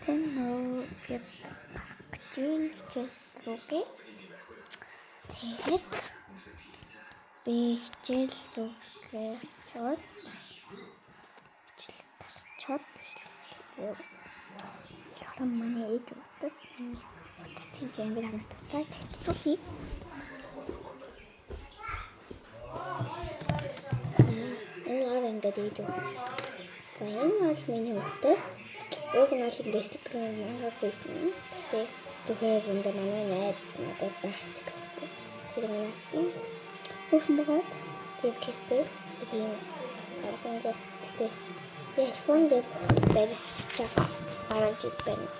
Сайн уу? Би гарах гэж байна хичээл рүүгээ. Тэгээд би хичээл рүүгээ очиод хичээл тарчаад бичлэг хийзээ. Тэгэхээр манай ээж утас миний утас тийм амар амар дуртай танилцуулъя. За энэ гар ингээд ээж утас. За энэ бол миний утас. Уг нь бол ингээд стикер мангар байсан. Гэтэ зүгээр ингээд манай найз надад байх стикер өгсөн. Тэр ингээд наацсан. Хүүхэн богоод тийм кейстэй тийм Samsung утас. Гэтэ би iPhone барих чаг дараа жил барина.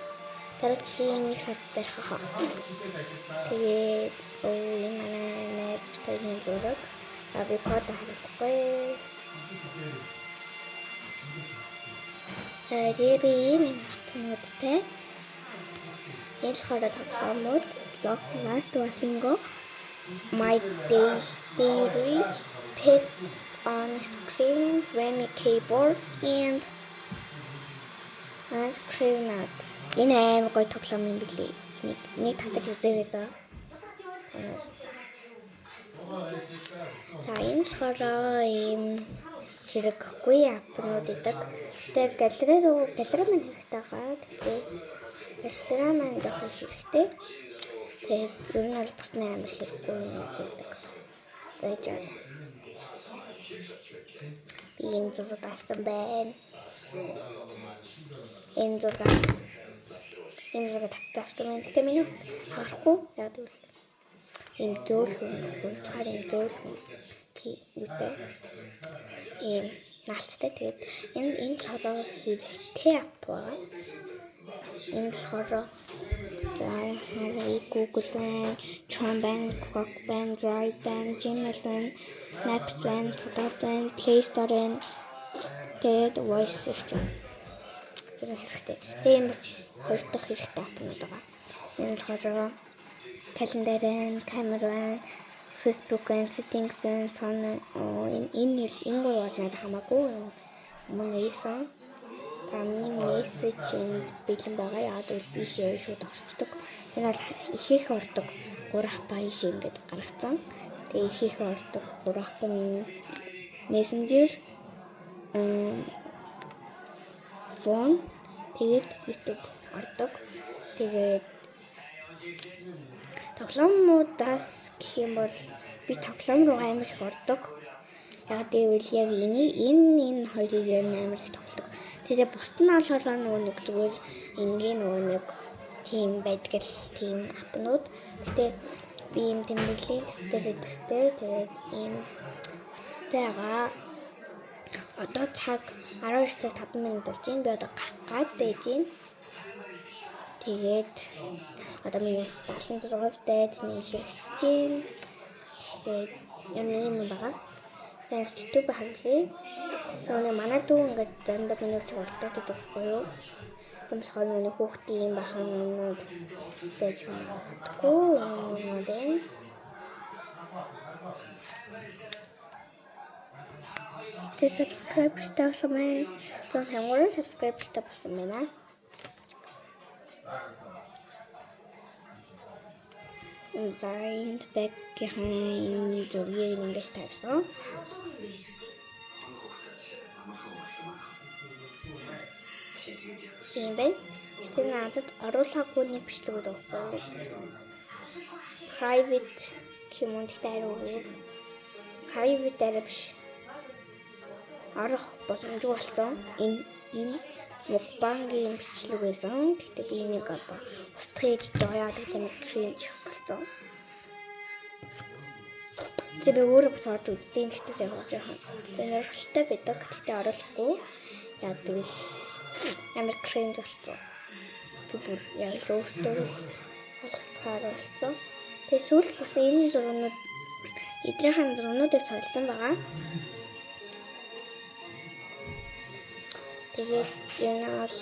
Дараа жилийн 1 сард барих хаа. Тэгээд энэ манай найз бит хоёрын зураг. А би код харуулахгүй. Тэгээ би ийм юм апнуудтай. Энэ болохоор тоглоомууд Block Last Wallingo, My Diary, Pets on Screen, Remy Keyboard and Ice Cream Nuts. Энэ амар гоё тоглоом юм билий. Энийг татаж үзээрэй за. За энэ болохоор ийм хэрэггүй апнууд идэг. Гэтэ галерей руу галерей маань хэрэгтэй байгаа. Гэтэ галерей маань жоохон хэрэгтэй. Тэгээд ер нь бол бусны амар хэрэггүй юмнууд идэг. За яа. Би энэ зураг авсан байна. Энэ зураг татсан авсан байна. Гэтэ миний утас хагарахгүй. Яг гэвэл ийм зөөлхөн хүнслэхээр ийм зөөлхөн юутай ийм наалттай. Тэгээд энэ болохоор хэрэгтэй ап байгаа. Энэ болохоор за харъя Google байна, Chrome байна, Clock байна, Drive байна, Gmail байна, Maps байна, Photos байна, Play Store байна. Тэгээд Voice Search байна. Тэр хэрэгтэй. Тэгээд энэ бас хоёр дахь хэрэгтэй апнууд байгаа. Энэ болохоор календар байна, камер байна, Facebook байна, settings байна, son энэ энэ энэ гурав бол надад хамаагүй. Мөн ийсэн. Миний мессеж энд бэлэн байгаа. Яг гэвэл би шууд орчдөг. Энэ бол их их ордог 3 аппа ийшээ ингээд гаргацсан. Тэгээ их их ордог 3 апп нь Messenger, phone, тэгээд YouTube ордог. Тэгээд тоглоомуудаас гэх юм бол би тоглоом руу амар их ордог. Яг гэвэл яг энэ хоёрыг ер нь амар их тоглодог. Тэгээ бусд нь болохоор нөгөө нэг зүгээр энгийн нөгөө нэг тийм байдаг л тийм апнууд. Гэтэ би ийм тэмдэглэлийн дэвтэр эдэртэй. Тэгээд ийм утастай байгаа. Одоо цаг 12 цаг 5 минут болж байна. Би одоо гарах гад байж байна. Тэгээд одоо миний 76% тэнэлэгдэж байна. Тэгээд юм юм байгаа. Тэгээд YouTube харуулъя. Нөгөө манай дүү ингээд заримдаа миний үцэг уралдаад байдаг байхгүй юу? Юм болохоор нөгөө хүүхдийн юм бахан юмнууд байж магадгүй юм юм байна. Тэгээд subscribe-тай болсон байна. 153 subscribe-тай болсон байна. Blind bag-ийн зургийг ингэж тавьсан. Тийм байна. Тэгвэл надад оруулаагүй нэг бичлэг байдаг байхгүй юу? Private гэх юм уу? Тэгтээ арай өөр. Private арай биш. Орох боломжгүй болсон. Энэ мукбангийн бичлэг байсан. Тэгтээ би нэг одоо устгах гэж байгаа. Тэгэл нэг cringe болсон. Тэгээ би өөрөө бас орж үздэг. Тэгтээ яг сонирхолтой байдаг. Тэгтээ оруулахгүй. Яг тэгвэл амар cringe болсон. Би бүр яг л өөртөө л алдахаар болсон. Тэгээ сүүлд бас энэ зургнууд эдрийнхэн зургнуудыг солисон байгаа. Тэгээд ер нь бол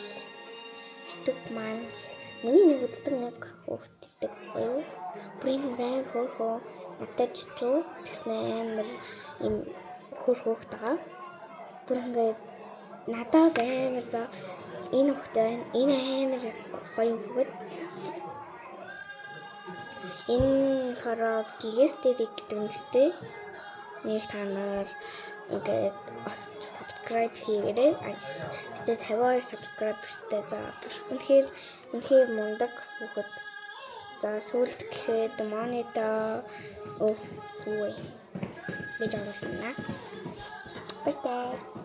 YouTube маань миний нэг үздэг нэг хүүхэд гэдэг байхгүй юу? Бүр энэ амар хөөрхөө надад ч зүү тэгсэн амар юм хөөр хөөхт байгаа. Бүр ингээд надаас амар за Энэ хүүхдээ байна. Энэ амар гоё хүүхэд. Энэ болохоор Гигестерик гэдэг нэртэй. Нэг та нар ингээд subscribe хийгээрэй. Ажээ 52 subscriber тэй. За, үнэхээр үнэхээр мундаг хүүхэд. За, сүүлд гэхэд Monida, өө үгүй, би оруулсан наа. Баяртай.